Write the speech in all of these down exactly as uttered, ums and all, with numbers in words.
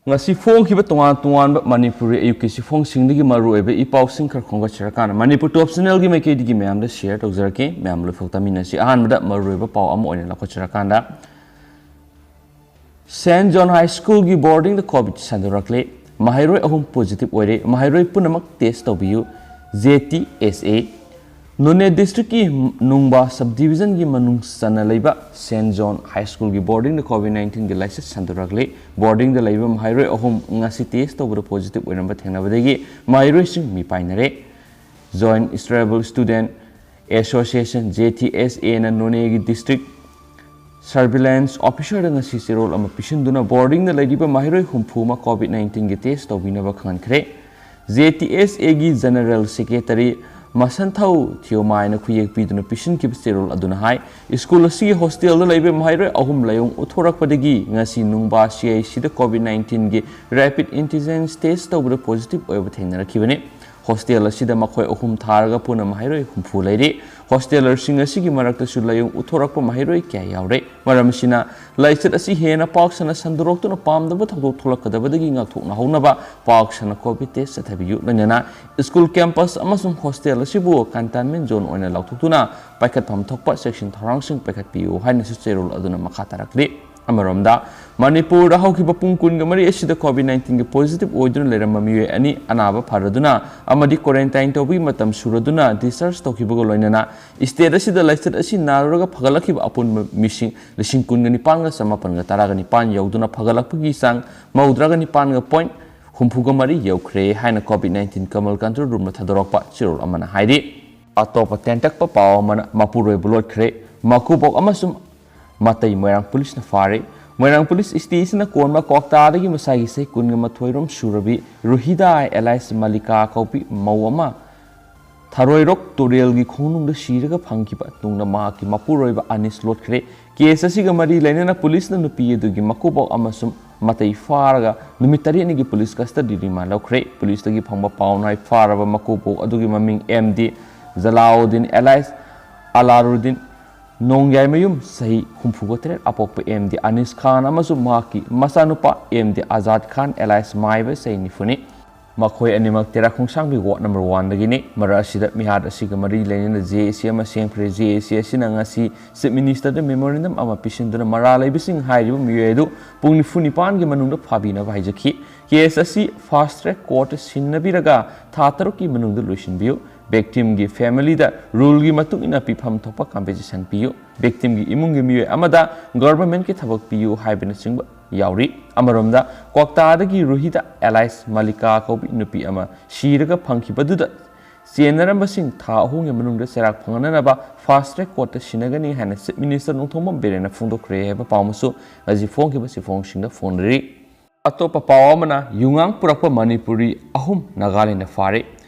ꯉꯁꯤ ꯐꯣꯡꯈꯤꯕ ꯇꯣꯉꯥꯟ ꯇꯣꯉꯥꯟꯕ ꯃꯅꯤꯄꯨꯔꯤ ꯑꯌꯨꯛꯀꯤ ꯆꯦꯐꯣꯡꯁꯤꯡꯗꯒꯤ ꯃꯔꯨꯑꯣꯏꯕ ꯏ ꯄꯥꯎꯁꯤꯡ ꯈꯔ ꯈꯣꯝꯒꯠꯆꯔꯀꯥꯟꯗ ꯃꯅꯤꯄꯨꯔ ꯇꯣꯞ ꯆꯦꯅꯦꯜꯒꯤ ꯃꯥꯏꯀꯩꯗꯒꯤ ꯃꯌꯥꯝꯗ ꯁꯤꯌꯔ ꯇꯧꯖꯔꯛꯀꯦ꯫ ꯃꯌꯥꯝ ꯂꯣꯏꯐꯥꯎ ꯇꯥꯃꯤꯟꯅꯁꯤ꯫ ꯑꯍꯥꯟꯕꯗ ꯃꯔꯨꯑꯣꯏꯕ ꯄꯥꯎ ꯑꯃ ꯑꯣꯏꯅ ꯂꯧꯈꯠꯆꯔꯀꯥꯟꯗ, ꯁꯦꯟ ꯖꯣꯟ ꯍꯥꯏ ꯁ꯭ꯀꯨꯜꯒꯤ ꯕꯣꯔꯗꯤꯡꯗ ꯀꯣꯚꯤꯗ ꯁꯟꯗꯣꯔꯛꯂꯦ꯫ ꯃꯍꯩꯔꯣꯏ ꯑꯍꯨꯝ ꯄꯣꯖꯤꯇꯤꯚ ꯑꯣꯏꯔꯦ꯫ ꯃꯍꯩꯔꯣꯏ ꯄꯨꯝꯅꯃꯛ ꯇꯦꯁ ꯇꯧꯕꯤꯌꯨ꯫ ꯖꯦ ꯇꯤ ꯑꯦꯁ ꯑꯦ꯫ ꯅꯣꯅꯦ ꯗꯤꯁꯇ꯭ꯔꯤꯛꯀꯤ ꯅꯨꯡꯕꯥ ꯁꯕ ꯗꯤꯕꯤꯖꯟꯒꯤ ꯃꯅꯨꯡ ꯆꯟꯅ ꯂꯩꯕ ꯁꯦꯟ ꯖꯣꯟ ꯍꯥꯏ ꯁ꯭ꯀꯨꯜꯒꯤ ꯕꯣꯔꯗꯤꯡꯗ ꯀꯣꯚꯤꯗ ꯅꯥꯏꯟꯇꯤꯟꯒꯤ ꯂꯥꯏꯆꯠ ꯁꯟꯗꯣꯔꯛꯂꯦ꯫ ꯕꯣꯔꯗꯤꯡꯗ ꯂꯩꯕ ꯃꯍꯩꯔꯣꯏ ꯑꯍꯨꯝ ꯉꯁꯤ ꯇꯦꯁ ꯇꯧꯕꯗ ꯄꯣꯖꯤꯇꯤꯚ ꯑꯣꯏꯔꯝꯕ ꯊꯦꯡꯅꯕꯗꯒꯤ ꯃꯍꯩꯔꯣꯏꯁꯤꯡ ꯃꯤꯄꯥꯏꯅꯔꯦ꯫ Joint tribal student association, J T S ꯑꯦꯅ ꯅꯣꯅꯦꯒꯤ ꯗꯤꯁꯇ꯭ꯔꯤꯛ ꯁꯔꯚꯤꯂꯦꯟꯁ ꯑꯣꯐꯤꯁꯔꯗ ꯉꯁꯤ ꯆꯦꯔꯣꯜ ꯑꯃ ꯄꯤꯁꯤꯟꯗꯨꯅ ꯕꯣꯔꯗꯤꯡꯗ ꯂꯩꯔꯤꯕ ꯃꯍꯩꯔꯣꯏ ꯍꯨꯝꯐꯨ ꯑꯃ ꯀꯣꯚꯤꯗ ꯅꯥꯏꯟꯇꯤꯟꯒꯤ ꯇꯦꯁ ꯇꯧꯕꯤꯅꯕ ꯈꯪꯍꯟꯈ꯭ꯔꯦ꯫ ꯖꯦ ꯇꯤ ꯑꯦꯁ ꯑꯦꯒꯤ ꯖꯦꯅꯔꯦꯜ ꯁꯦꯀ꯭ꯔꯦꯇꯔꯤ ꯃꯁꯟꯊꯧ ꯊꯤꯌꯣꯃꯥꯏꯅ ꯈꯨꯌꯦꯛ ꯄꯤꯗꯨꯅ ꯄꯤꯁꯤꯟꯈꯤꯕ ꯆꯦꯔꯣꯜ ꯑꯗꯨꯅ ꯍꯥꯏ, ꯁ꯭ꯀꯨꯜ ꯑꯁꯤꯒꯤ ꯍꯣꯁꯇꯦꯜꯗ ꯂꯩꯕ ꯃꯍꯩꯔꯣꯏ ꯑꯍꯨꯝ ꯂꯥꯏꯑꯣꯡ ꯎꯠꯊꯣꯔꯛꯄꯗꯒꯤ ꯉꯁꯤ ꯅꯨꯡꯕꯥ ꯁꯤ ꯑꯥꯏ ꯁꯤꯗ ꯀꯣꯚꯤꯗ ꯅꯥꯏꯟꯇꯤꯟꯒꯤ ꯔꯦꯄꯤꯗ ꯑꯦꯟꯇꯤꯖꯦꯟꯁ ꯇꯦꯁ ꯇꯧꯕꯗ ꯄꯣꯖꯤꯇꯤꯚ ꯑꯣꯏꯕ ꯊꯦꯡꯅꯔꯛꯈꯤꯕꯅꯤ꯫ ꯍꯣꯁꯇꯦꯜ ꯑꯁꯤꯗ ꯃꯈꯣꯏ ꯑꯍꯨꯝ ꯊꯥꯔꯒ ꯄꯨꯟꯅ ꯃꯍꯩꯔꯣꯏ ꯍꯨꯝꯐꯨ ꯂꯩꯔꯤ꯫ ꯍꯣꯁꯇꯦꯂꯔꯁꯤꯡ ꯑꯁꯤꯒꯤ ꯃꯔꯛꯇꯁꯨ ꯂꯥꯏꯑꯣꯡ ꯎꯠꯊꯣꯔꯛꯄ ꯃꯍꯩꯔꯣꯏ ꯀꯌꯥ ꯌꯥꯎꯔꯦ꯫ ꯃꯔꯝ ꯑꯁꯤꯅ, ꯂꯥꯏꯆꯠ ꯑꯁꯤ ꯍꯦꯟꯅ ꯄꯥꯛ ꯁꯟꯅ ꯁꯟꯗꯣꯔꯛꯇꯨꯅ ꯄꯥꯝꯗꯕ ꯊꯧꯗꯣꯛ ꯊꯣꯛꯂꯛꯀꯗꯕꯗꯒꯤ ꯉꯥꯛꯊꯣꯛꯅꯍꯧꯅꯕ ꯄꯥꯛ ꯁꯟꯅ ꯀꯣꯚꯤꯗ ꯇꯦꯁ ꯆꯠꯊꯕꯤꯌꯨ꯫ ꯂꯣꯏꯅꯅ ꯁ꯭ꯀꯨꯜ ꯀꯦꯝꯄꯁ ꯑꯃꯁꯨꯡ ꯍꯣꯁꯇꯦꯜ ꯑꯁꯤꯕꯨ ꯀꯟꯇꯦꯟꯃꯦꯟ ꯖꯣꯟ ꯑꯣꯏꯅ ꯂꯥꯎꯊꯣꯛꯇꯨꯅ ꯄꯥꯏꯈꯠꯐꯝ ꯊꯣꯛꯄ ꯆꯦꯛꯁꯤꯟ ꯊꯧꯔꯥꯡꯁꯤꯡ ꯄꯥꯏꯈꯠꯄꯤꯌꯨ ꯍꯥꯏꯅꯁꯨ ꯆꯦꯔꯣꯜ ꯑꯗꯨꯅ ꯃꯈꯥ ꯇꯥꯔꯛꯂꯤ꯫ ꯑꯃꯔꯣꯝꯗ, ꯃꯅꯤꯄꯨꯔꯗ ꯍꯧꯈꯤꯕ ꯄꯨꯡ ꯀꯨꯟꯒ ꯃꯔꯤ ꯑꯁꯤꯗ ꯀꯣꯚꯤꯗ ꯅꯥꯏꯟꯇꯤꯟꯒꯤ ꯄꯣꯖꯤꯇꯤꯚ ꯑꯣꯏꯗꯨꯅ ꯂꯩꯔꯝꯕ ꯃꯤꯑꯣꯏ ꯑꯅꯤ ꯑꯅꯥꯕ ꯐꯔꯗꯨꯅ ꯑꯃꯗꯤ ꯀ꯭ꯋꯥꯔꯦꯟꯇꯥꯏꯟ ꯇꯧꯕꯒꯤ ꯃꯇꯝ ꯁꯨꯔꯗꯨꯅ ꯗꯤꯁꯆꯥꯔꯖ ꯇꯧꯈꯤꯕꯒ ꯂꯣꯏꯅꯅ ꯁ꯭ꯇꯦꯠ ꯑꯁꯤꯗ ꯂꯥꯏꯆꯠ ꯑꯁꯤ ꯅꯥꯔꯨꯔꯒ ꯐꯒꯠꯂꯛꯈꯤꯕ ꯑꯄꯨꯟꯕ ꯃꯤꯁꯤꯡ ꯂꯤꯁꯤꯡ ꯀꯨꯟꯒ ꯅꯤꯄꯥꯟꯒ ꯆꯃꯥꯄꯟꯒ ꯇꯔꯥꯒ ꯅꯤꯄꯥꯟ ꯌꯧꯗꯨꯅ ꯐꯒꯠꯂꯛꯄꯒꯤ ꯆꯥꯡ ꯃꯧꯗ꯭ꯔꯥꯒ ꯅꯤꯄꯥꯟꯒ ꯄꯣꯏꯟꯠ ꯍꯨꯝꯐꯨꯒ ꯃꯔꯤ ꯌꯧꯈ꯭ꯔꯦ ꯍꯥꯏꯅ ꯀꯣꯚꯤꯗ ꯅꯥꯏꯟꯇꯤꯟ ꯀꯃꯜ ꯀꯟꯇ꯭ꯔꯣꯜ ꯔꯨꯝꯅ ꯊꯥꯗꯣꯔꯛꯄ ꯆꯦꯔꯣꯜ ꯑꯃꯅ ꯍꯥꯏꯔꯤ꯫ ꯑꯇꯣꯞꯄ ꯇꯦꯟꯇꯛꯄ ꯄꯥꯎ ꯑꯃꯅ, ꯃꯄꯨꯔꯣꯏꯕ ꯂꯣꯠꯈ꯭ꯔꯦ, ꯃꯀꯨꯕꯣꯛ ꯑꯃꯁꯨꯡ ꯃꯇꯩ ꯃꯣꯏꯔꯥꯡ ꯄꯨꯂꯤꯁꯅ ꯐꯥꯔꯦ꯫ ꯃꯣꯏꯔꯥꯡ ꯄꯨꯂꯤꯁ ꯁ꯭ꯇꯦꯁꯟꯅ ꯀꯣꯟꯕ ꯀ꯭ꯋꯥꯛꯇꯥꯗꯒꯤ ꯃꯁꯥꯒꯤ ꯆꯍꯤ ꯀꯨꯟꯒ ꯃꯥꯊꯣꯏ ꯔꯣꯝ ꯁꯨꯔꯕꯤ ꯔꯨꯍꯤꯗꯥ ꯑꯦꯂꯥꯏꯁ ꯃꯂꯤꯀꯥ ꯀꯧꯕꯤ ꯃꯧ ꯑꯃ ꯊꯔꯣꯏꯔꯣꯛ ꯇꯨꯔꯦꯜꯒꯤ ꯈꯣꯡꯅꯨꯡꯗ ꯁꯤꯔꯒ ꯐꯪꯈꯤꯕ ꯇꯨꯡꯗ ꯃꯍꯥꯛꯀꯤ ꯃꯄꯨꯔꯣꯏꯕ ꯑꯅꯤꯁ ꯂꯣꯠꯈ꯭ꯔꯦ꯫ ꯀꯦꯁ ꯑꯁꯤꯒ ꯃꯔꯤ ꯂꯩꯅꯅ ꯄꯨꯂꯤꯁꯅ ꯅꯨꯄꯤ ꯑꯗꯨꯒꯤ ꯃꯀꯨꯕꯣꯛ ꯑꯃꯁꯨꯡ ꯃꯇꯩ ꯐꯥꯔꯒ ꯅꯨꯃꯤꯠ ꯇꯔꯦꯠꯅꯤꯒꯤ ꯄꯨꯂꯤꯁ ꯀꯁꯇꯗꯤ ꯔꯤꯃꯥꯟ ꯂꯧꯈ꯭ꯔꯦ꯫ ꯄꯨꯂꯤꯁꯇꯒꯤ ꯐꯪꯕ ꯄꯥꯎꯅ ꯍꯥꯏ, ꯐꯥꯔꯕ ꯃꯀꯨꯕꯣꯛ ꯑꯗꯨꯒꯤ ꯃꯃꯤꯡ ꯑꯦꯝ ꯗꯤ ꯖꯂꯥꯎꯗꯤꯟ ꯑꯦꯂꯥꯏꯁ ꯑꯂꯥꯔꯨꯗꯤꯟ ꯅꯣꯡꯌꯥꯏꯃꯌꯨꯝ, ꯆꯍꯤ ꯍꯨꯝꯐꯨꯒ ꯇꯔꯦꯠ, ꯑꯄꯣꯛꯄ ꯑꯦꯝ ꯗꯤ ꯑꯅꯤꯁ ꯈꯥꯟ ꯑꯃꯁꯨꯡ ꯃꯍꯥꯛꯀꯤ ꯃꯆꯥꯅꯨꯄꯥ ꯑꯦꯝ ꯗꯤ ꯑꯖꯥꯗ ꯈꯥꯟ alias ꯃꯥꯏꯕ, ꯆꯍꯤ ꯅꯤꯐꯨꯅꯤ꯫ ꯃꯈꯣꯏ ꯑꯅꯤꯃꯛ ꯇꯦꯔꯥ ꯈꯣꯡꯁꯥꯡꯕꯤ ward number one ꯗꯒꯤꯅꯤ꯫ ꯃꯔꯛ ꯑꯁꯤꯗ ꯃꯤꯍꯥꯠ ꯑꯁꯤꯒ ꯃꯔꯤ ꯂꯩꯅꯅ J A C ꯑꯃ ꯁꯦꯝꯈ꯭ꯔꯦ꯫ J A C ꯑꯁꯤꯅ ꯉꯁꯤ Chief Minister ꯗ memorandum ꯑꯃ ꯄꯤꯁꯤꯟꯗꯨꯅ ꯃꯔꯥꯜ ꯂꯩꯕꯁꯤꯡ ꯍꯥꯏꯔꯤꯕ ꯃꯤꯑꯣꯏ ꯑꯗꯨ ꯄꯨꯡ ꯅꯤꯐꯨ ꯅꯤꯄꯥꯟꯒꯤ ꯃꯅꯨꯡꯗ ꯐꯥꯕꯤꯅꯕ ꯍꯥꯏꯖꯈꯤ꯫ Case ꯑꯁꯤ fast track court ꯇ ꯁꯤꯟꯅꯕꯤꯔꯒ ꯊꯥ ꯇꯔꯨꯛꯀꯤ ꯃꯅꯨꯡꯗ ꯂꯣꯏꯁꯤꯟꯕꯤꯌꯨ꯫ Victim ꯒꯤ family ꯗ rule ꯒꯤ ꯃꯇꯨꯡ ꯏꯟꯅ ꯄꯤꯐꯝ ꯊꯣꯛꯄ compensation ꯄꯤꯌꯨ꯫ Victim ꯒꯤ ꯏꯃꯨꯡꯒꯤ ꯃꯤꯑꯣꯏ ꯑꯃꯗ government ꯀꯤ ꯊꯕꯛ ꯄꯤꯌꯨ ꯍꯥꯏꯕꯅꯆꯤꯡꯕ ꯌꯥꯎꯔꯤ꯫ ꯑꯃꯔꯣꯝꯗ, ꯀ꯭ꯋꯥꯛꯇꯥꯗꯒꯤ ꯔꯨꯍꯤꯗꯥ alias ꯃꯂꯤꯀꯥ ꯀꯧꯕꯤ ꯅꯨꯄꯤ ꯑꯃ ꯁꯤꯔꯒ ꯐꯪꯈꯤꯕꯗꯨꯗ ꯆꯦꯟꯅꯔꯝꯕꯁꯤꯡ ꯊꯥ ꯑꯍꯨꯝꯒꯤ ꯃꯅꯨꯡꯗ ꯆꯩꯔꯥꯛ ꯐꯪꯅꯅꯕ fast track court ꯇ ꯁꯤꯟꯅꯒꯅꯤ ꯍꯥꯏꯅ Chief Minister ꯅꯣꯡꯊꯣꯝꯕꯝ ꯕꯤꯔꯦꯟꯅ ꯐꯣꯡꯗꯣꯛꯈ꯭ꯔꯦ ꯍꯥꯏꯕ ꯄꯥꯎ ꯑꯃꯁꯨ ꯉꯁꯤ ꯐꯣꯡꯈꯤꯕ ꯆꯦꯐꯣꯡꯁꯤꯡꯗ ꯐꯣꯡꯅꯔꯤ꯫ ꯑꯇꯣꯞꯄ ꯄꯥꯎ ꯑꯃꯅ, ꯌꯨꯉꯥꯡ ꯄꯨꯔꯛꯄ ꯃꯅꯤꯄꯨꯔꯤ ꯑꯍꯨꯝ ꯅꯥꯒꯥꯂꯦꯟꯗ ꯐꯥꯔꯦ꯫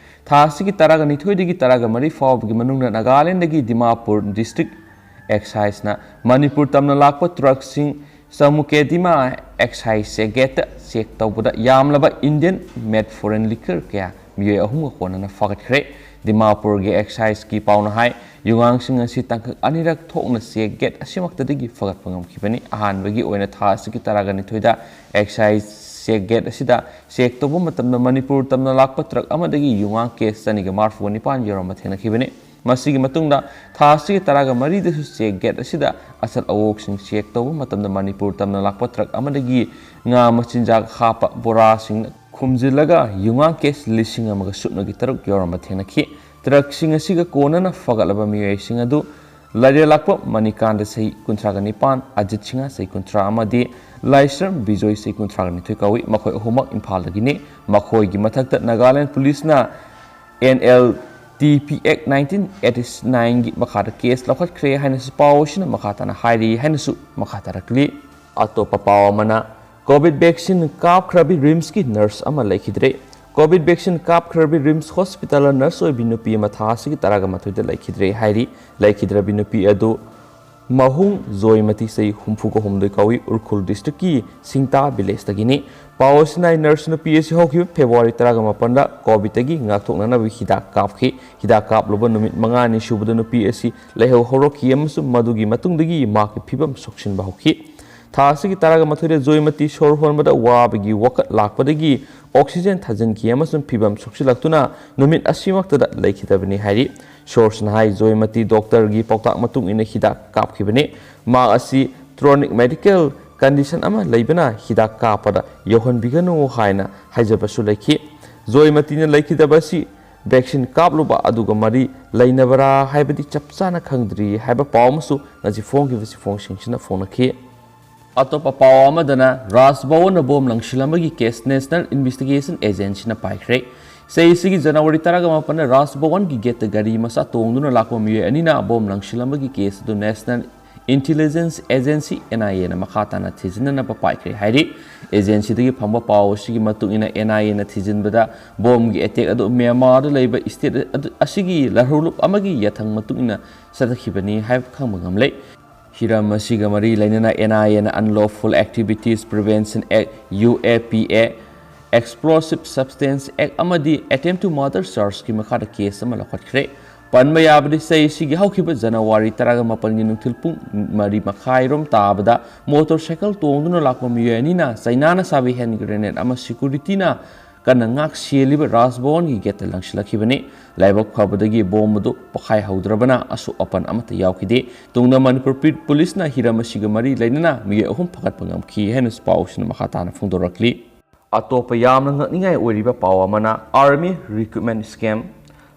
ꯊꯥ ꯑꯁꯤꯒꯤ ꯇꯔꯥꯒ ꯅꯤꯊꯣꯏꯗꯒꯤ ꯇꯔꯥꯒ ꯃꯔꯤ ꯐꯥꯎꯕꯒꯤ ꯃꯅꯨꯡꯗ ꯅꯥꯒꯥꯂꯦꯟꯗꯒꯤ ꯗꯤꯃꯥꯄꯨꯔ district excise ꯅ ꯃꯅꯤꯄꯨꯔ ꯇꯝꯅ ꯂꯥꯛꯄ truck ꯁꯤꯡ ꯆꯃꯨꯀꯦꯗꯤꯃꯥ excise check gate ꯇ check ꯇꯧꯕꯗ ꯌꯥꯝꯂꯕ Indian made foreign liquor ꯀꯌꯥ ꯃꯤꯑꯣꯏ ꯑꯍꯨꯝꯒ ꯀꯣꯟꯅꯅ ꯐꯥꯒꯠꯈ꯭ꯔꯦ꯫ ꯗꯤꯃꯥꯄꯨꯔꯒꯤ excise ꯀꯤ ꯄꯥꯎꯅ ꯍꯥꯏ, ꯌꯨꯉꯥꯡꯁꯤꯡ ꯑꯁꯤ ꯇꯥꯡꯀꯛ ꯑꯅꯤꯔꯛ ꯊꯣꯛꯅ check gate ꯑꯁꯤꯃꯛꯇꯗꯒꯤ ꯐꯒꯠꯄ ꯉꯝꯈꯤꯕꯅꯤ꯫ ꯑꯍꯥꯟꯕꯒꯤ ꯑꯣꯏꯅ ꯊꯥ ꯑꯁꯤꯒꯤ ꯇꯔꯥꯒ ꯅꯤꯊꯣꯏꯗ excise check gate ꯑꯁꯤꯗ check ꯇꯧꯕ ꯃꯇꯝꯗ ꯃꯅꯤꯄꯨꯔ ꯇꯝꯅ ꯂꯥꯛꯄ truck ꯑꯃꯗꯒꯤ ꯌꯨꯉꯥꯡ case ꯆꯅꯤꯒ ꯃꯔꯤꯐꯨ ꯅꯤꯄꯥꯟ ꯌꯧꯔꯝꯕ ꯊꯦꯡꯅꯈꯤꯕꯅꯤ꯫ ꯃꯁꯤꯒꯤ ꯃꯇꯨꯡꯗ ꯊꯥ ꯑꯁꯤꯒꯤ ꯇꯔꯥꯒ ꯃꯔꯤꯗꯁꯨ check gate ꯑꯁꯤꯗ ꯑꯆꯠ ꯑꯋꯣꯛꯁꯤꯡ check ꯇꯧꯕ ꯃꯇꯝꯗ ꯃꯅꯤꯄꯨꯔ ꯇꯝꯅ ꯂꯥꯛꯄ truck ꯑꯃꯗꯒꯤ ꯉꯥ ꯃꯆꯤꯟꯖꯥꯛ ꯍꯥꯞꯄ ꯕꯣꯔꯥꯁꯤꯡ ꯈꯨꯝꯖꯤꯜꯂꯒ ꯌꯨꯉꯥꯡ case ꯂꯤꯁꯤꯡ ꯑꯃꯒ ꯁꯨꯞꯅꯒꯤ ꯇꯔꯨꯛ ꯌꯧꯔꯝꯕ ꯊꯦꯡꯅꯈꯤ꯫ Truck ꯁꯤꯡ ꯑꯁꯤꯒ ꯀꯣꯟꯅꯅ ꯐꯒꯠꯂꯕ ꯃꯤꯑꯣꯏꯁꯤꯡ ꯑꯗꯨ ꯂꯥꯏꯔꯦꯜꯂꯥꯛꯄ ꯃꯅꯤꯀꯥꯟꯗ, ꯆꯍꯤ ꯀꯨꯟꯊ꯭ꯔꯥꯒ ꯅꯤꯄꯥꯟ, ꯑꯖꯤꯠ ꯁꯤꯡꯍ, ꯆꯍꯤ ꯀꯨꯟꯊ꯭ꯔꯥ, ꯑꯃꯗꯤ ꯂꯥꯏꯁ꯭ꯔꯝ ꯕꯤꯖꯣꯏ, ꯆꯍꯤ ꯀꯨꯟꯊ꯭ꯔꯥꯒ ꯅꯤꯊꯣꯏ ꯀꯧꯏ꯫ ꯃꯈꯣꯏ ꯑꯍꯨꯝꯃꯛ ꯏꯝꯐꯥꯜꯗꯒꯤꯅꯤ꯫ ꯃꯈꯣꯏꯒꯤ ꯃꯊꯛꯇ ꯅꯥꯒꯥꯂꯦꯟ ꯄꯨꯂꯤꯁꯅ N L T P Act nineteen eighty nine ꯒꯤ ꯃꯈꯥꯗ case ꯂꯧꯈꯠꯈ꯭ꯔꯦ ꯍꯥꯏꯅꯁꯨ ꯄꯥꯎ ꯑꯁꯤꯅ ꯃꯈꯥ ꯇꯥꯅ ꯍꯥꯏꯔꯤ ꯍꯥꯏꯅꯁꯨ ꯃꯈꯥ ꯇꯥꯔꯛꯂꯤ꯫ ꯑꯇꯣꯞꯄ ꯄꯥꯎ ꯑꯃꯅ, COVID vaccine ꯀꯥꯞꯈ꯭ꯔꯕꯤ RIMS ꯀꯤ nurse ꯑꯃ ꯂꯩꯈꯤꯗ꯭ꯔꯦ꯫ COVID vaccine ꯀꯥꯞꯈ꯭ꯔꯕꯤ RIMS hospital ꯗ nurse ꯑꯣꯏꯕꯤ ꯅꯨꯄꯤ ꯑꯃ ꯊꯥ ꯑꯁꯤꯒꯤ ꯇꯔꯥꯒ ꯃꯥꯊꯣꯏꯗ ꯂꯩꯈꯤꯗ꯭ꯔꯦ ꯍꯥꯏꯔꯤ꯫ ꯂꯩꯈꯤꯗ꯭ꯔꯕꯤ ꯅꯨꯄꯤ ꯑꯗꯨ ꯃꯍꯨꯡ ꯖꯣꯏꯃꯇꯤ, ꯆꯍꯤ ꯍꯨꯝꯐꯨꯒ ꯍꯨꯝꯗꯣꯏ ꯀꯧꯏ, ꯎꯈ꯭ꯔꯨꯜ district ꯀꯤ ꯁꯤꯡꯇꯥ village ꯇꯒꯤꯅꯤ꯫ ꯄꯥꯎ ꯑꯁꯤꯅ ꯍꯥꯏ, nurse ꯅꯨꯄꯤ ꯑꯁꯤ ꯍꯧꯈꯤꯕ February ꯇꯔꯥꯒ ꯃꯥꯄꯟꯗ COVID ꯇꯒꯤ ꯉꯥꯛꯊꯣꯛꯅꯅꯕ ꯍꯤꯗꯥꯛ ꯀꯥꯞꯈꯤ꯫ ꯍꯤꯗꯥꯛ ꯀꯥꯞꯂꯨꯕ ꯅꯨꯃꯤꯠ ꯃꯉꯥꯅꯤ ꯁꯨꯕꯗ ꯅꯨꯄꯤ ꯑꯁꯤ ꯂꯥꯏꯍꯧ ꯍꯧꯔꯛꯈꯤ ꯑꯃꯁꯨꯡ ꯃꯗꯨꯒꯤ ꯃꯇꯨꯡꯗꯒꯤ ꯃꯍꯥꯛꯀꯤ ꯐꯤꯕꯝ ꯁꯣꯛꯆꯤꯟꯕ ꯍꯧꯈꯤ꯫ ꯊꯥ ꯑꯁꯤꯒꯤ ꯇꯔꯥꯒ ꯃꯥꯊꯣꯏꯗ ꯖꯣꯏꯃꯇꯤ ꯁꯣꯔ ꯍꯣꯟꯕꯗ ꯋꯥꯕꯒꯤ ꯋꯥꯀꯠ ꯂꯥꯛꯄꯗꯒꯤ oxygen ꯊꯥꯖꯤꯟꯈꯤ ꯑꯃꯁꯨꯡ ꯐꯤꯕꯝ ꯁꯣꯛꯆꯤꯜꯂꯛꯇꯨꯅ ꯅꯨꯃꯤꯠ ꯑꯁꯤꯃꯛꯇꯗ ꯂꯩꯈꯤꯗꯕꯅꯤ ꯍꯥꯏꯔꯤ꯫ Source ꯅ ꯍꯥꯏ, ꯖꯣꯏꯃꯇꯤ doctor ꯒꯤ ꯄꯥꯎꯇꯥꯛ ꯃꯇꯨꯡ ꯏꯟꯅ ꯍꯤꯗꯥꯛ ꯀꯥꯞꯈꯤꯕꯅꯤ꯫ ꯃꯍꯥꯛ ꯑꯁꯤ chronic medical condition ꯑꯃ ꯂꯩꯕꯅ ꯍꯤꯗꯥꯛ ꯀꯥꯞꯄꯗ ꯌꯧꯍꯟꯕꯤꯒꯅꯨ ꯍꯥꯏꯅ ꯍꯥꯏꯖꯕꯁꯨ ꯂꯩꯈꯤ꯫ ꯖꯣꯏꯃꯇꯤꯅ ꯂꯩꯈꯤꯗꯕ ꯑꯁꯤ vaccine ꯀꯥꯞꯂꯨꯕ ꯑꯗꯨꯒ ꯃꯔꯤ ꯂꯩꯅꯕꯔꯥ ꯍꯥꯏꯕꯗꯤ ꯆꯞ ꯆꯥꯅ ꯈꯪꯗ꯭ꯔꯤ ꯍꯥꯏꯕ ꯄꯥꯎ ꯑꯃꯁꯨ ꯉꯁꯤ ꯐꯣꯡꯈꯤꯕ ꯆꯦꯐꯣꯡꯁꯤꯡꯁꯤꯅ ꯐꯣꯡꯂꯛꯈꯤ꯫ ꯑꯇꯣꯞꯄ ꯄꯥꯎ ꯑꯃꯗꯅ, ꯔꯥꯖ ꯚꯋꯟꯗ bomb ꯂꯪꯁꯤꯜꯂꯝꯕꯒꯤ case National Investigation Agency ꯅ ꯄꯥꯏꯈ꯭ꯔꯦ꯫ ꯆꯍꯤꯁꯤꯒꯤ January ꯇꯔꯥꯒ ꯃꯥꯄꯟꯗ ꯔꯥꯖ ꯚꯋꯟꯒꯤ gate ꯇ ꯒꯥꯔꯤ ꯃꯆꯥ ꯇꯣꯡꯗꯨꯅ ꯂꯥꯛꯄ ꯃꯤꯑꯣꯏ ꯑꯅꯤꯅ ꯕꯣꯝ ꯂꯪꯁꯤꯜꯂꯝꯕꯒꯤ case ꯑꯗꯨ National Intelligence Agency, N I A ꯅ ꯃꯈꯥ ꯇꯥꯅ ꯊꯤꯖꯤꯟꯅꯅꯕ ꯄꯥꯏꯈ꯭ꯔꯦ ꯍꯥꯏꯔꯤ꯫ Agency ꯗꯒꯤ ꯐꯪꯕ ꯄꯥꯎ ꯑꯁꯤꯒꯤ ꯃꯇꯨꯡ ꯏꯟꯅ, N I A ꯅ ꯊꯤꯖꯤꯟꯕꯗ ꯕꯣꯝꯒꯤ attack ꯑꯗꯨ ꯃ꯭ꯌꯥꯟꯃꯥꯔꯗ ꯂꯩꯕ state ꯑꯗꯨ, ꯑꯁꯤꯒꯤ ꯂꯥꯜꯍꯧꯂꯨꯞ ꯑꯃꯒꯤ ꯌꯥꯊꯪ ꯃꯇꯨꯡ ꯏꯟꯅ ꯆꯠꯊꯈꯤꯕꯅꯤ ꯍꯥꯏꯕ ꯈꯪꯕ ꯉꯝꯂꯦ꯫ ꯍꯤꯔꯝ ꯑꯁꯤꯒ ꯃꯔꯤ ꯂꯩꯅꯅ N I A ꯅ Unlawful Activities Prevention Act, U A P A, Explosive Substance Act ꯑꯃꯗꯤ Attempt to Murder charge ꯀꯤ ꯃꯈꯥꯗ case ꯑꯃ ꯂꯧꯈꯠꯈ꯭ꯔꯦ꯫ ꯄꯟꯕ ꯌꯥꯕꯗꯤ, ꯆꯍꯤꯁꯤꯒꯤ ꯍꯧꯈꯤꯕ January ꯇꯔꯥꯒ ꯃꯥꯄꯟꯒꯤ ꯅꯨꯡꯊꯤꯜ ꯄꯨꯡ ꯃꯔꯤ ꯃꯈꯥꯏꯔꯣꯝ ꯇꯥꯕꯗ motorcycle ꯇꯣꯡꯗꯨꯅ ꯂꯥꯛꯄ ꯃꯤꯑꯣꯏ ꯑꯅꯤꯅ ꯆꯩꯅꯥꯅ ꯁꯥꯕ hand grenade ꯑꯃ security ꯅ ꯀꯟꯅ ꯉꯥꯛ ꯁꯦꯜꯂꯤꯕ ꯔꯥꯖ ꯚꯋꯟꯒꯤ gate ꯇ ꯂꯪꯁꯤꯜꯂꯛꯈꯤꯕꯅꯤ꯫ ꯂꯥꯏꯕꯛ ꯐꯕꯗꯒꯤ ꯕꯣꯝ ꯑꯗꯨ ꯄꯣꯈꯥꯏꯍꯧꯗ꯭ꯔꯕꯅ ꯑꯁꯣꯛ ꯑꯄꯟ ꯑꯃꯠꯇ ꯌꯥꯎꯈꯤꯗꯦ꯫ ꯇꯨꯡꯗ ꯃꯅꯤꯄꯨꯔ ꯄꯨ-, ꯄꯨꯂꯤꯁꯅ ꯍꯤꯔꯝ ꯑꯁꯤꯒ ꯃꯔꯤ ꯂꯩꯅꯅ ꯃꯤꯑꯣꯏ ꯑꯍꯨꯝ ꯐꯒꯠꯄ ꯉꯝꯈꯤ ꯍꯥꯏꯅ ꯄꯥꯎꯁꯤꯅ ꯃꯈꯥ ꯇꯥꯅ ꯐꯣꯡꯗꯣꯔꯛꯂꯤ꯫ ꯑꯇꯣꯞꯄ ꯌꯥꯝꯅ ꯉꯛꯅꯤꯡꯉꯥꯏ ꯑꯣꯏꯔꯤꯕ ꯄꯥꯎ ꯑꯃꯅ, Army Recruitment Scam,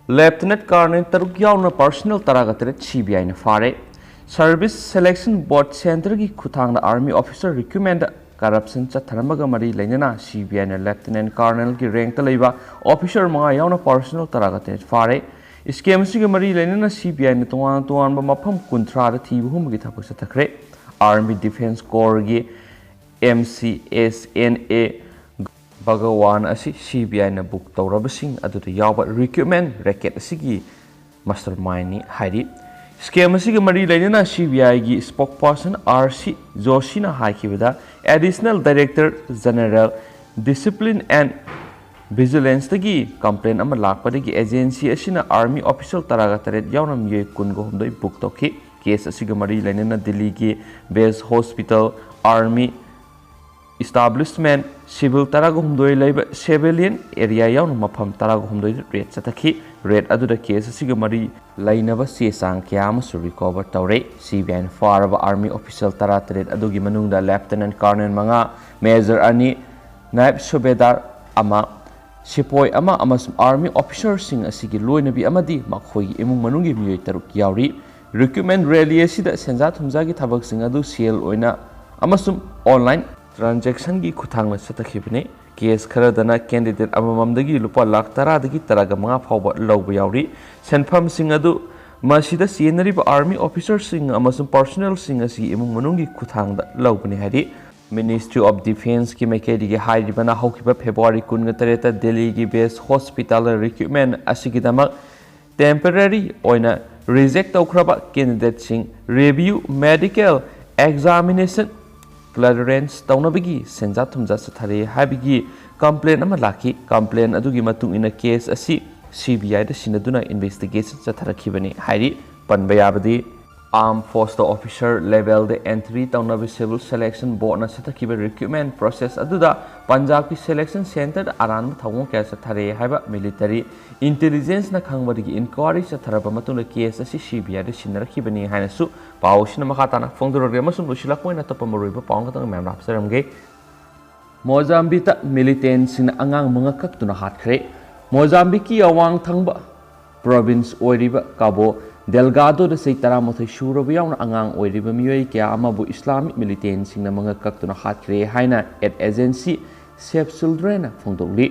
Lieutenant Colonel ꯇꯔꯨꯛ ꯌꯥꯎꯅ personnel ꯇꯔꯥꯒ ꯇꯔꯦꯠ C B I ꯅ ꯐꯥꯔꯦ꯫ Service Selection Board Centre ꯒꯤ ꯈꯨꯠꯊꯥꯡꯗ Army Officer Recruitment ꯗ corruption ꯆꯠꯊꯔꯝꯕꯒ ꯃꯔꯤ ꯂꯩꯅꯅ C B I ꯅ Lieutenant Colonel ꯒꯤ rank ꯇ ꯂꯩꯕ officer ꯃꯉꯥ ꯌꯥꯎꯅ personnel ꯇꯔꯥꯒ ꯇꯔꯦꯠ ꯐꯥꯔꯦ꯫ Scam ꯑꯁꯤꯒ ꯃꯔꯤ ꯂꯩꯅꯅ C B I ꯅ ꯇꯣꯉꯥꯟ ꯇꯣꯉꯥꯟꯕ ꯃꯐꯝ ꯀꯨꯟꯊ꯭ꯔꯥꯗ ꯊꯤꯕ ꯍꯨꯝꯕꯒꯤ ꯊꯕꯛ ꯆꯠꯊꯈ꯭ꯔꯦ꯫ Army Defence Corps ꯒꯤ M C S N A ꯚꯒꯋꯥꯟ ꯑꯁꯤ C B I ꯅ book ꯇꯧꯔꯕꯁꯤꯡ ꯑꯗꯨꯗ ꯌꯥꯎꯕ recruitment racket ꯑꯁꯤꯒꯤ mastermind ꯅꯤ ꯍꯥꯏꯔꯤ꯫ Scam ꯑꯁꯤꯒ ꯃꯔꯤ ꯂꯩꯅꯅ C B I ꯒꯤ spokesperson R C Joshi ꯅ ꯍꯥꯏꯈꯤꯕꯗ, Additional Director General Discipline and Vigilance ꯇꯒꯤ complaint ꯑꯃ ꯂꯥꯛꯄꯗꯒꯤ agency ꯑꯁꯤꯅ army officer ꯇꯔꯥꯒ ꯇꯔꯦꯠ ꯌꯥꯎꯅ ꯃꯤꯑꯣꯏ ꯀꯨꯟꯒ ꯍꯨꯝꯗꯣꯏ book ꯇꯧꯈꯤ꯫ Case ꯑꯁꯤꯒ ꯃꯔꯤ ꯂꯩꯅꯅ ꯗꯤꯜꯂꯤꯒꯤ base hospital, army establishment, civil ꯇꯔꯥꯒ ꯍꯨꯝꯗꯣꯏ ꯂꯩꯕ civilian area ꯌꯥꯎꯅ ꯃꯐꯝ ꯇꯔꯥꯒ ꯍꯨꯝꯗꯣꯏꯗ raid ꯆꯠꯊꯈꯤ꯫ Raid ꯑꯗꯨꯗ case ꯑꯁꯤꯒ ꯃꯔꯤ ꯂꯩꯅꯕ ꯆꯦ ꯆꯥꯡ ꯀꯌꯥ ꯑꯃꯁꯨ recover ꯇꯧꯔꯦ꯫ C B I ꯅ ꯐꯥꯔꯕ army officer ꯇꯔꯥ ꯇꯔꯦꯠ ꯑꯗꯨꯒꯤ ꯃꯅꯨꯡꯗ Lieutenant Colonel ꯃꯉꯥ, Major ꯑꯅꯤ, Naib Subedar ꯑꯃ, ꯁꯤꯄꯣꯏ ꯑꯃ ꯑꯃꯁꯨꯡ army officer ꯁꯤꯡ ꯑꯁꯤꯒꯤ ꯂꯣꯏꯅꯕꯤ ꯑꯃꯗꯤ ꯃꯈꯣꯏꯒꯤ ꯏꯃꯨꯡ ꯃꯅꯨꯡꯒꯤ ꯃꯤꯑꯣꯏ ꯇꯔꯨꯛ ꯌꯥꯎꯔꯤ꯫ Recruitment rally ꯑꯁꯤꯗ ꯁꯦꯟꯖꯥ ꯊꯨꯝꯖꯥꯒꯤ ꯊꯕꯛꯁꯤꯡ ꯑꯗꯨ ꯁꯦꯜ ꯑꯣꯏꯅ ꯑꯃꯁꯨꯡ online transaction ꯒꯤ ꯈꯨꯠꯊꯥꯡꯗ ꯆꯠꯊꯈꯤꯕꯅꯤ꯫ Case ꯈꯔꯗꯅ candidate ꯑꯃꯃꯝꯗꯒꯤ ꯂꯨꯄꯥ ꯂꯥꯈ ꯇꯔꯥꯗꯒꯤ ꯇꯔꯥꯒ ꯃꯉꯥ ꯐꯥꯎꯕ ꯂꯧꯕ ꯌꯥꯎꯔꯤ꯫ ꯁꯦꯟꯐꯝꯁꯤꯡ ꯑꯗꯨ ꯃꯁꯤꯗ ꯆꯦꯟꯅꯔꯤꯕ army officer ꯁꯤꯡ ꯑꯃꯁꯨꯡ personnel ꯁꯤꯡ ꯑꯁꯤꯒꯤ ꯏꯃꯨꯡ ꯃꯅꯨꯡꯒꯤ ꯈꯨꯠꯊꯥꯡꯗ ꯂꯧꯕꯅꯤ ꯍꯥꯏꯔꯤ꯫ Ministry of Defence ꯀꯤ ꯃꯥꯏꯀꯩꯗꯒꯤ ꯍꯥꯏꯔꯤꯕꯅ ꯍꯧꯈꯤꯕ February ꯀꯨꯟꯒ ꯇꯔꯦꯠꯇ ꯗꯦꯜꯂꯤꯒꯤ base hospital recruitment ꯑꯁꯤꯒꯤꯗꯃꯛ temporary ꯑꯣꯏꯅ reject ꯇꯧꯈ꯭ꯔꯕ candidate ꯁꯤꯡ review, medical examination, clearance ꯇꯧꯅꯕꯒꯤ ꯁꯦꯟꯖꯥ ꯊꯨꯝꯖꯥ ꯆꯠꯊꯔꯦ ꯍꯥꯏꯕꯒꯤ complaint ꯑꯃ ꯂꯥꯛꯈꯤ꯫ Complaint ꯑꯗꯨꯒꯤ ꯃꯇꯨꯡ ꯏꯟꯅ case ꯑꯁꯤ C B I the ꯁꯤꯟꯅꯗꯨꯅ investigation ꯆꯠꯊꯔꯛꯈꯤꯕꯅꯤ ꯍꯥꯏꯔꯤ꯫ ꯄꯟꯕ ꯌꯥꯕꯗꯤ, Armed Force ꯇ officer level ꯗ entry ꯇꯧꯅꯕ Civil Selection Board ꯅ ꯆꯠꯊꯈꯤꯕ recruitment process ꯑꯗꯨꯗ ꯄꯟꯖꯥꯕꯀꯤ selection centre ꯗ ꯑꯔꯥꯟꯕ ꯊꯧꯑꯣꯡ ꯀꯌꯥ ꯆꯠꯊꯔꯦ ꯍꯥꯏꯕ military intelligence ꯅ ꯈꯪꯕꯗꯒꯤ inquiry ꯆꯠꯊꯔꯕ ꯃꯇꯨꯡꯗ case ꯑꯁꯤ C B I ꯗ ꯁꯤꯟꯅꯔꯛꯈꯤꯕꯅꯤ ꯍꯥꯏꯅꯁꯨ ꯄꯥꯎ ꯑꯁꯤꯅ ꯃꯈꯥ ꯇꯥꯅ ꯐꯣꯡꯗꯣꯔꯛꯂꯤ꯫ ꯑꯃꯁꯨꯡ ꯂꯣꯏꯁꯤꯜꯂꯛꯄ ꯑꯣꯏꯅ ꯑꯇꯣꯞꯄ ꯃꯔꯨꯑꯣꯏꯕ ꯄꯥꯎ ꯑꯃꯈꯛꯇꯪ ꯃꯌꯥꯝꯗ ꯍꯥꯞꯆꯔꯝꯒꯦ꯫ ꯃꯣꯖꯥꯝꯕꯤꯛꯇ militant ꯁꯤꯡꯅ ꯑꯉꯥꯡ ꯃꯉꯥ ꯀꯛꯇꯨꯅ ꯍꯥꯠꯈ꯭ꯔꯦ꯫ ꯃꯣꯖꯥꯝꯕꯤꯛꯀꯤ ꯑꯋꯥꯡ ꯊꯪꯕ province ꯑꯣꯏꯔꯤꯕ Cabo Delgado ꯗ ꯆꯍꯤ ꯇꯔꯥꯃꯥꯊꯣꯏ ꯁꯨꯔꯕ ꯌꯥꯎꯅ ꯑꯉꯥꯡ ꯑꯣꯏꯔꯤꯕ ꯃꯤꯑꯣꯏ ꯀꯌꯥ ꯑꯃꯕꯨ Islamic militant ꯁꯤꯡꯅ ꯃꯉꯛ ꯀꯛꯇꯨꯅ ꯍꯥꯠꯈ꯭ꯔꯦ ꯍꯥꯏꯅ aid agency Save Children ꯅ ꯐꯣꯡꯗꯣꯛꯂꯤ꯫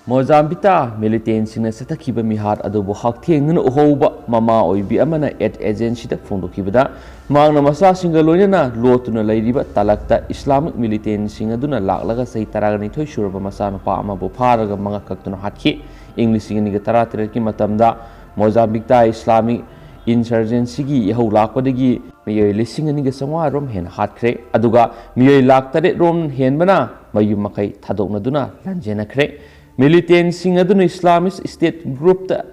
ꯃꯣꯖꯥꯝꯕꯤꯛꯇ militant ꯁꯤꯡꯅ ꯆꯠꯊꯈꯤꯕ ꯃꯤꯍꯥꯠ ꯑꯗꯨꯕꯨ ꯍꯛꯊꯦꯡꯅꯅ ꯎꯍꯧꯕ ꯃꯃꯥ ꯑꯣꯏꯕꯤ ꯑꯃꯅ aid agency ꯗ ꯐꯣꯡꯗꯣꯛꯈꯤꯕꯗ, ꯃꯍꯥꯛꯅ ꯃꯆꯥꯁꯤꯡꯒ ꯂꯣꯏꯅꯅ ꯂꯣꯠꯇꯨꯅ ꯂꯩꯔꯤꯕ ꯇꯂꯛꯇ Islamic militant ꯁꯤꯡ ꯑꯗꯨꯅ ꯂꯥꯛꯂꯒ ꯆꯍꯤ ꯇꯔꯥꯅꯤꯊꯣꯏ ꯁꯨꯔꯕ ꯃꯆꯥꯅꯨꯄꯥ ꯑꯃꯕꯨ ꯐꯥꯔꯒ ꯃꯉꯛ ꯀꯛꯇꯨꯅ ꯍꯥꯠꯈꯤ꯫ ꯏꯪ ꯂꯤꯁꯤꯡ ꯑꯅꯤꯒ ꯇꯔꯥꯇꯔꯦꯠꯀꯤ ꯃꯇꯝꯗ ꯃꯣꯖꯥꯝꯕꯤꯛꯇ Islamic Insurgencyꯒꯤ ꯏꯍꯧ ꯂꯥꯛꯄꯗꯒꯤ ꯃꯤꯑꯣꯏ ꯂꯤꯁꯤꯡ ꯑꯅꯤꯒ ꯆꯥꯝꯃꯉꯥ ꯔꯣꯝ ꯍꯦꯟꯅ ꯍꯥꯠꯈ꯭ꯔꯦ, ꯑꯗꯨꯒ ꯃꯤꯑꯣꯏ ꯂꯥꯈ ꯇꯔꯦꯠ ꯔꯣꯝ ꯍꯦꯟꯕꯅ ꯃꯌꯨꯝ ꯃꯀꯩ ꯊꯥꯗꯣꯛꯅꯗꯨꯅ ꯂꯥꯟꯖꯦꯟꯅꯈ꯭ꯔꯦ꯫ Militantꯁꯤꯡ ꯑꯗꯨꯅ Islamist State groupꯇ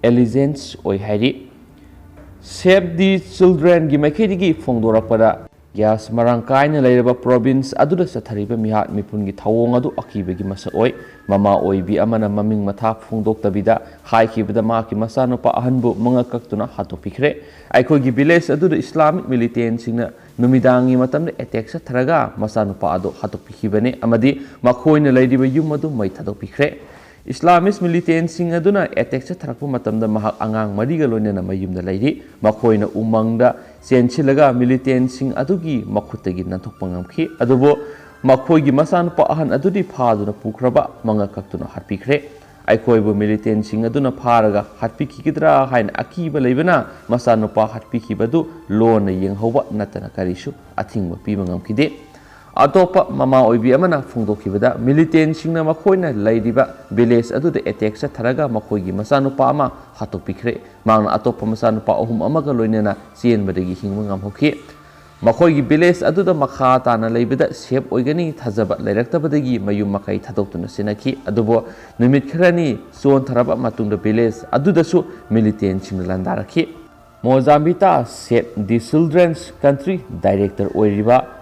allegiance ꯑꯣꯏ ꯍꯥꯏꯔꯤ꯫ Save the Childrenꯒꯤ ꯃꯥꯏꯀꯩꯗꯒꯤ ꯐꯣꯡꯗꯣꯔꯛꯄꯗ, gas ꯃꯔꯥꯡ ꯀꯥꯏꯅ ꯂꯩꯔꯕ province ꯑꯗꯨꯗ ꯆꯠꯊꯔꯤꯕ ꯃꯤꯍꯥꯠ ꯃꯤꯄꯨꯟꯒꯤ ꯊꯧꯑꯣꯡ ꯑꯗꯨ ꯑꯀꯤꯕꯒꯤ ꯃꯁꯛ ꯑꯣꯏ꯫ ꯃꯃꯥ ꯑꯣꯏꯕꯤ ꯑꯃꯅ ꯃꯃꯤꯡ ꯃꯊꯥ ꯐꯣꯡꯗꯣꯛꯇꯕꯤꯗ ꯍꯥꯏꯈꯤꯕꯗ, ꯃꯍꯥꯛꯀꯤ ꯃꯆꯥꯅꯨꯄꯥ ꯑꯍꯟꯕꯨ ꯃꯉꯛ ꯀꯛꯇꯨꯅ ꯍꯥꯠꯇꯣꯛꯄꯤꯈ꯭ꯔꯦ꯫ ꯑꯩꯈꯣꯏꯒꯤ village ꯑꯗꯨꯗ Islamic militantꯁꯤꯡꯅ ꯅꯨꯃꯤꯗꯥꯡꯒꯤ ꯃꯇꯝꯗ attack ꯆꯠꯊꯔꯒ ꯃꯆꯥꯅꯨꯄꯥ ꯑꯗꯨ ꯍꯥꯠꯇꯣꯛꯄꯤꯈꯤꯕꯅꯤ ꯑꯃꯗꯤ ꯃꯈꯣꯏꯅ ꯂꯩꯔꯤꯕ ꯌꯨꯝ ꯑꯗꯨ ꯃꯩ ꯊꯥꯗꯣꯛꯄꯤꯈ꯭ꯔꯦ꯫ Islamist militantꯁꯤꯡ ꯑꯗꯨꯅ attack ꯆꯠꯊꯔꯛꯄ ꯃꯇꯝꯗ ꯃꯍꯥꯛ ꯑꯉꯥꯡ ꯃꯔꯤꯒ ꯂꯣꯏꯅꯅ ꯃꯌꯨꯝꯗ ꯂꯩꯔꯤ꯫ ꯃꯈꯣꯏꯅ ꯎꯃꯪꯗ ꯆꯦꯟꯁꯤꯜꯂꯒ militantꯁꯤꯡ ꯑꯗꯨꯒꯤ ꯃꯈꯨꯠꯇꯒꯤ ꯅꯥꯟꯊꯣꯛꯄ ꯉꯝꯈꯤ꯫ ꯑꯗꯨꯕꯨ ꯃꯈꯣꯏꯒꯤ ꯃꯆꯥꯅꯨꯄꯥ ꯑꯍꯟ ꯑꯗꯨꯗꯤ ꯐꯥꯗꯨꯅ ꯄꯨꯈ꯭ꯔꯕ ꯃꯉꯛ ꯀꯛꯇꯨꯅ ꯍꯥꯠꯄꯤꯈ꯭ꯔꯦ꯫ ꯑꯩꯈꯣꯏꯕꯨ militantꯁꯤꯡ ꯑꯗꯨꯅ ꯐꯥꯔꯒ ꯍꯥꯠꯄꯤꯈꯤꯒꯗ꯭ꯔꯥ ꯍꯥꯏꯅ ꯑꯀꯤꯕ ꯂꯩꯕꯅ ꯃꯆꯥꯅꯨꯄꯥ ꯍꯥꯠꯄꯤꯈꯤꯕꯗꯨ ꯂꯣꯟꯅ ꯌꯦꯡꯍꯧꯕ ꯅꯠꯇꯅ ꯀꯔꯤꯁꯨ ꯑꯊꯤꯡꯕ ꯄꯤꯕ ꯉꯝꯈꯤꯗꯦ꯫ ꯑꯇꯣꯞꯄ ꯃꯃꯥ ꯑꯣꯏꯕꯤ ꯑꯃꯅ ꯐꯣꯡꯗꯣꯛꯈꯤꯕꯗ, militantꯁꯤꯡꯅ ꯃꯈꯣꯏꯅ ꯂꯩꯔꯤꯕ village ꯑꯗꯨꯗ attack ꯆꯠꯊꯔꯒ ꯃꯈꯣꯏꯒꯤ ꯃꯆꯥꯅꯨꯄꯥ ꯑꯃ ꯍꯥꯠꯇꯣꯛꯄꯤꯈ꯭ꯔꯦ꯫ ꯃꯍꯥꯛꯅ ꯑꯇꯣꯞꯄ ꯃꯆꯥꯅꯨꯄꯥ ꯑꯍꯨꯝ ꯑꯃꯒ ꯂꯣꯏꯅꯅ ꯆꯦꯟꯕꯗꯒꯤ ꯍꯤꯡꯕ ꯉꯝꯍꯧꯈꯤ꯫ ꯃꯈꯣꯏꯒꯤ village ꯑꯗꯨꯗ ꯃꯈꯥ ꯇꯥꯅ ꯂꯩꯕꯗ safe ꯑꯣꯏꯒꯅꯤ ꯊꯥꯖꯕ ꯂꯩꯔꯛꯇꯕꯗꯒꯤ ꯃꯌꯨꯝ ꯃꯀꯩ ꯊꯥꯗꯣꯛꯇꯨꯅ ꯆꯦꯟꯅꯈꯤ꯫ ꯑꯗꯨꯕꯨ ꯅꯨꯃꯤꯠ ꯈꯔꯅꯤ ꯆꯣꯟꯊꯔꯕ ꯃꯇꯨꯡꯗ village ꯑꯗꯨꯗꯁꯨ militantꯁꯤꯡꯅ ꯂꯥꯟꯗꯥꯔꯛꯈꯤ꯫ Mozambita Save the Children's Country Director ꯑꯣꯏꯔꯤꯕ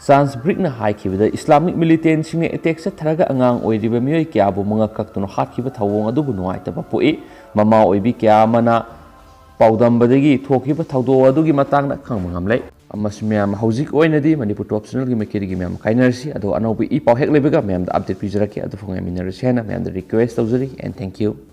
Chance Brickꯅ ꯍꯥꯏꯈꯤꯕꯗ, Islamic militantꯁꯤꯡꯅ attack ꯆꯠꯊꯔꯒ ꯑꯉꯥꯡ ꯑꯣꯏꯔꯤꯕ ꯃꯤꯑꯣꯏ ꯀꯌꯥꯕꯨ ꯃꯉꯛ ꯀꯛꯇꯨꯅ ꯍꯥꯠꯈꯤꯕ ꯊꯧꯑꯣꯡ ꯑꯗꯨꯕꯨ ꯅꯨꯡꯉꯥꯏꯇꯕ ꯄꯣꯛꯏ꯫ ꯃꯃꯥ ꯑꯣꯏꯕꯤ ꯀꯌꯥ ꯑꯃꯅ ꯄꯥꯎꯗꯝꯕꯗꯒꯤ ꯊꯣꯛꯈꯤꯕ ꯊꯧꯗꯣꯛ ꯑꯗꯨꯒꯤ ꯃꯇꯥꯡꯗ ꯈꯪꯕ ꯉꯝꯂꯦ꯫ ꯑꯃꯁꯨꯡ ꯃꯌꯥꯝ, ꯍꯧꯖꯤꯛ ꯑꯣꯏꯅꯗꯤ ꯃꯅꯤꯄꯨꯔ ꯇꯣꯞ ꯆꯦꯅꯦꯜꯒꯤ ꯃꯥꯏꯀꯩꯗꯒꯤ ꯃꯌꯥꯝ ꯀꯥꯏꯅꯔꯁꯤ꯫ ꯑꯗꯣ ꯑꯅꯧꯕ ꯏ ꯄꯥꯎ ꯍꯦꯛ ꯂꯩꯕꯒ ꯃꯌꯥꯝꯗ update ꯄꯤꯖꯔꯛꯀꯦ꯫ ꯑꯗꯨ ꯐꯥꯎ ꯉꯥꯏꯃꯤꯟꯅꯔꯁꯤ ꯍꯥꯏꯅ ꯃꯌꯥꯝꯗ request ꯇꯧꯖꯔꯤ꯫ And thank you꯫